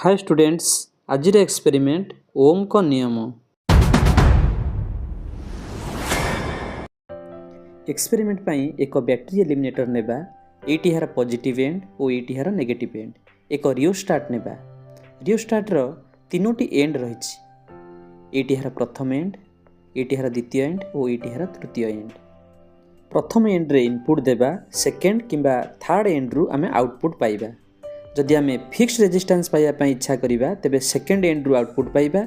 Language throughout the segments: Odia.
ହାଏ ଷ୍ଟୁଡେଣ୍ଟସ୍, ଆଜିର ଏକ୍ସପେରିମେଣ୍ଟ ଓମ୍ଙ୍କ ନିୟମ। ଏକ୍ସପେରିମେଣ୍ଟ ପାଇଁ ଏକ ବ୍ୟାଟେରୀ ଏଲିମିନେଟର ନେବା। ଏଇଟି ଏହାର ପଜିଟିଭ୍ ଏଣ୍ଡ ଓ ଏଇଟି ଏହାର ନେଗେଟିଭ୍ ଏଣ୍ଡ। ଏକ ରିଓଷ୍ଟାଟ୍ ନେବା। ରିଓଷ୍ଟାଟ୍ର ତିନୋଟି ଏଣ୍ଡ ରହିଛି। ଏଇଟି ଏହାର ପ୍ରଥମ ଏଣ୍ଡ, ଏଇଟି ଏହାର ଦ୍ୱିତୀୟ ଏଣ୍ଡ ଓ ଏଇଟି ଏହାର ତୃତୀୟ ଏଣ୍ଡ। ପ୍ରଥମ ଏଣ୍ଡରେ ଇନପୁଟ୍ ଦେବା, ସେକେଣ୍ଡ କିମ୍ବା ଥାର୍ଡ଼ ଏଣ୍ଡରୁ ଆମେ ଆଉଟପୁଟ୍ ପାଇବା। ଯଦି ଆମେ ଫିକ୍ସଡ ରେଜିଷ୍ଟାନ୍ସ ପାଇବା ପାଇଁ ଇଚ୍ଛା କରିବା, ତେବେ ସେକେଣ୍ଡ ଏଣ୍ଡରୁ ଆଉଟପୁଟ୍ ପାଇବା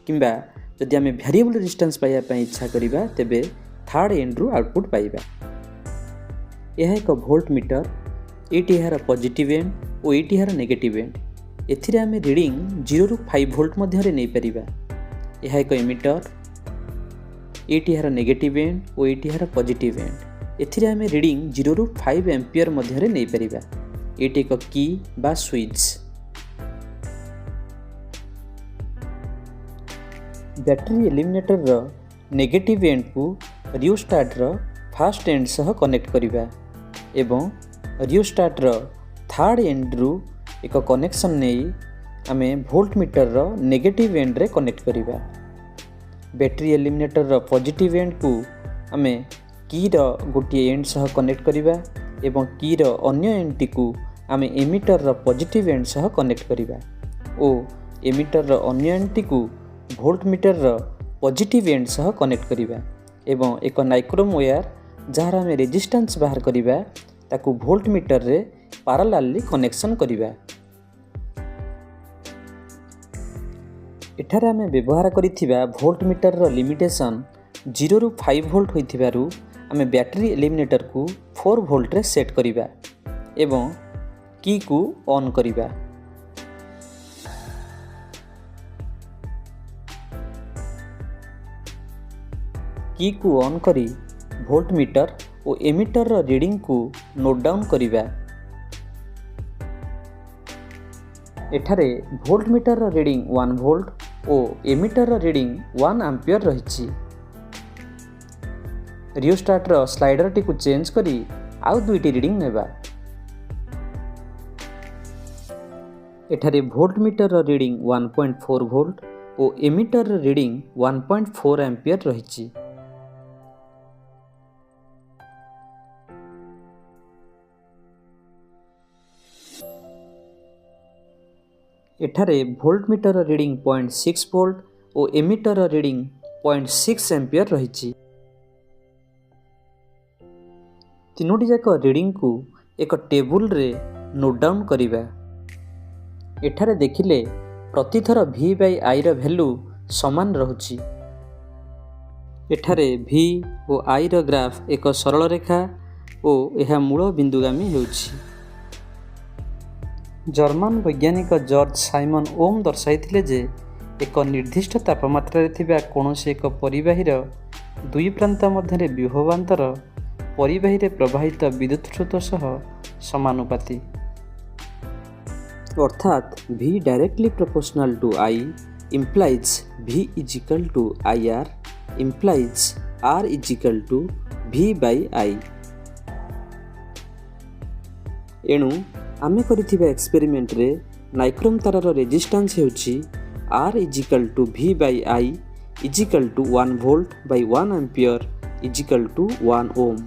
କିମ୍ବା ଯଦି ଆମେ ଭ୍ୟାରିଏବଲ୍ ରେଜିଷ୍ଟାନ୍ସ ପାଇବା ପାଇଁ ଇଚ୍ଛା କରିବା, ତେବେ ଥାର୍ଡ଼ ଏଣ୍ଡରୁ ଆଉଟପୁଟ୍ ପାଇବା। ଏହା ଏକ ଭୋଲ୍ଟ ମିଟର। ଏଇଟି ଏହାର ପଜିଟିଭ୍ ଏଣ୍ଡ ଓ ଏଇଟି ଏହାର ନେଗେଟିଭ୍ ଏଣ୍ଡ। ଏଥିରେ ଆମେ ରିଡ଼ିଂ 0ରୁ 5 ଭୋଲ୍ଟ ମଧ୍ୟରେ ନେଇପାରିବା। ଏହା ଏକ ଏମିଟର। ଏଇଟି ଏହାର ନେଗେଟିଭ୍ ଏଣ୍ଡ ଓ ଏଇଟି ଏହାର ପଜିଟିଭ୍ ଏଣ୍ଡ। ଏଥିରେ ଆମେ ରିଡ଼ିଂ 0ରୁ 5 ଆମ୍ପିୟର ମଧ୍ୟରେ ନେଇପାରିବା। ଏଇଟି ଏକ କି ବା ସୁଇଚ୍। ବ୍ୟାଟେରୀ ଏଲିମିନେଟରର ନେଗେଟିଭ୍ ଏଣ୍ଡକୁ ରିଓଷ୍ଟାଟ୍ର ଫାଷ୍ଟ ଏଣ୍ଡ ସହ କନେକ୍ଟ କରିବା ଏବଂ ରିଓଷ୍ଟାଟ୍ର ଥାର୍ଡ଼ ଏଣ୍ଡରୁ ଏକ କନେକ୍ସନ୍ ନେଇ ଆମେ ଭୋଲ୍ଟ ମିଟରର ନେଗେଟିଭ୍ ଏଣ୍ଡରେ କନେକ୍ଟ କରିବା। ବ୍ୟାଟେରୀ ଏଲିମିନେଟରର ପଜିଟିଭ୍ ଏଣ୍ଡକୁ ଆମେ କିର ଗୋଟିଏ ଏଣ୍ଡ ସହ କନେକ୍ଟ କରିବା ଏବଂ କିର ଅନ୍ୟ ଏଣ୍ଡଟିକୁ ଆମେ ଏମିଟରର ପଜିଟିଭ୍ ଏଣ୍ଡ ସହ କନେକ୍ଟ କରିବା ଓ ଏମିଟରର ଅନ୍ୟ ଏଣ୍ଡଟିକୁ ଭୋଲ୍ଟ ମିଟରର ପଜିଟିଭ୍ ଏଣ୍ଡ ସହ କନେକ୍ଟ କରିବା ଏବଂ ଏକ ନାଇକ୍ରୋମ୍ ୱେୟାର, ଯାହାର ଆମେ ରେଜିଷ୍ଟାନ୍ସ ବାହାର କରିବା, ତାକୁ ଭୋଲ୍ଟ ମିଟରରେ ପାରାଲାଲି କନେକ୍ସନ୍ କରିବା। ଏଠାରେ ଆମେ ବ୍ୟବହାର କରିଥିବା ଭୋଲ୍ଟ ମିଟରର ଲିମିଟେସନ୍ 0ରୁ 5 ଭୋଲ୍ଟ ହୋଇଥିବାରୁ ଆମେ ବ୍ୟାଟେରୀ ଏଲିମିନେଟରକୁ 4 ଭୋଲ୍ଟରେ ସେଟ୍ କରିବା ଏବଂ କିକୁ ଅନ୍ କରିବା। କିକୁ ଅନ୍ କରି ଭୋଲ୍ଟ ମିଟର ଓ ଏମିଟରର ରିଡ଼ିଂକୁ ନୋଟ୍ ଡାଉନ୍ କରିବା। ଏଠାରେ ଭୋଲ୍ଟ ମିଟରର ରିଡ଼ିଂ 1 ଭୋଲ୍ଟ ଓ ଏମିଟରର ରିଡ଼ିଂ 1 ଆମ୍ପିୟର ରହିଛି। ରିଓଷ୍ଟାଟ୍ର ସ୍ଲାଇଡରଟିକୁ ଚେଞ୍ଜ କରି ଆଉ ଦୁଇଟି ରିଡ଼ିଂ ନେବା। ଏଠାରେ ଭୋଲ୍ଟ ମିଟରର ରିଡ଼ିଂ 1.4 ଭୋଲ୍ଟ ଓ ଏମିଟରର ରିଡ଼ିଂ 1.4 ଆମ୍ପିୟର ରହିଛି। ଏଠାରେ ଭୋଲ୍ଟ ମିଟରର ରିଡ଼ିଂ 0.6 ଭୋଲ୍ଟ ଓ ଏମିଟରର ରିଡ଼ିଂ 0.6 ଆମ୍ପିୟର ରହିଛି। ତିନୋଟି ଯାକ ରିଡ଼ିଂକୁ ଏକ ଟେବୁଲରେ ନୋଟ୍ ଡାଉନ୍ କରିବା। ଏଠାରେ ଦେଖିଲେ ପ୍ରତିଥର ଭି ବାଇ ଆଇର ଭ୍ୟାଲୁ ସମାନ ରହୁଛି। ଏଠାରେ ଭି ଓ ଆଇର ଗ୍ରାଫ୍ ଏକ ସରଳ ରେଖା ଓ ଏହା ମୂଳ ବିନ୍ଦୁଗାମୀ ହେଉଛି। ଜର୍ମାନ ବୈଜ୍ଞାନିକ ଜର୍ଜ ସାଇମନ୍ ଓମ୍ ଦର୍ଶାଇଥିଲେ ଯେ ଏକ ନିର୍ଦ୍ଦିଷ୍ଟ ତାପମାତ୍ରାରେ ଥିବା କୌଣସି ଏକ ପରିବାହୀର ଦୁଇ ପ୍ରାନ୍ତ ମଧ୍ୟରେ ବିଭବାନ୍ତର ପରିବାହୀରେ ପ୍ରବାହିତ ବିଦ୍ୟୁତ ସ୍ରୋତ ସହ ସମାନୁପାତୀ। ଅର୍ଥାତ୍ V directly proportional to I implies V is equal to IR implies R is equal to V by I। ଏଣୁ ଆମେ କରିଥିବା ଏକ୍ସପେରିମେଣ୍ଟରେ ନାଇକ୍ରୋମ୍ ତାରର ରେଜିଷ୍ଟାନ୍ସ ହେଉଛି R is equal to V by I is equal to 1 volt by 1 ampere is equal to 1 ohm।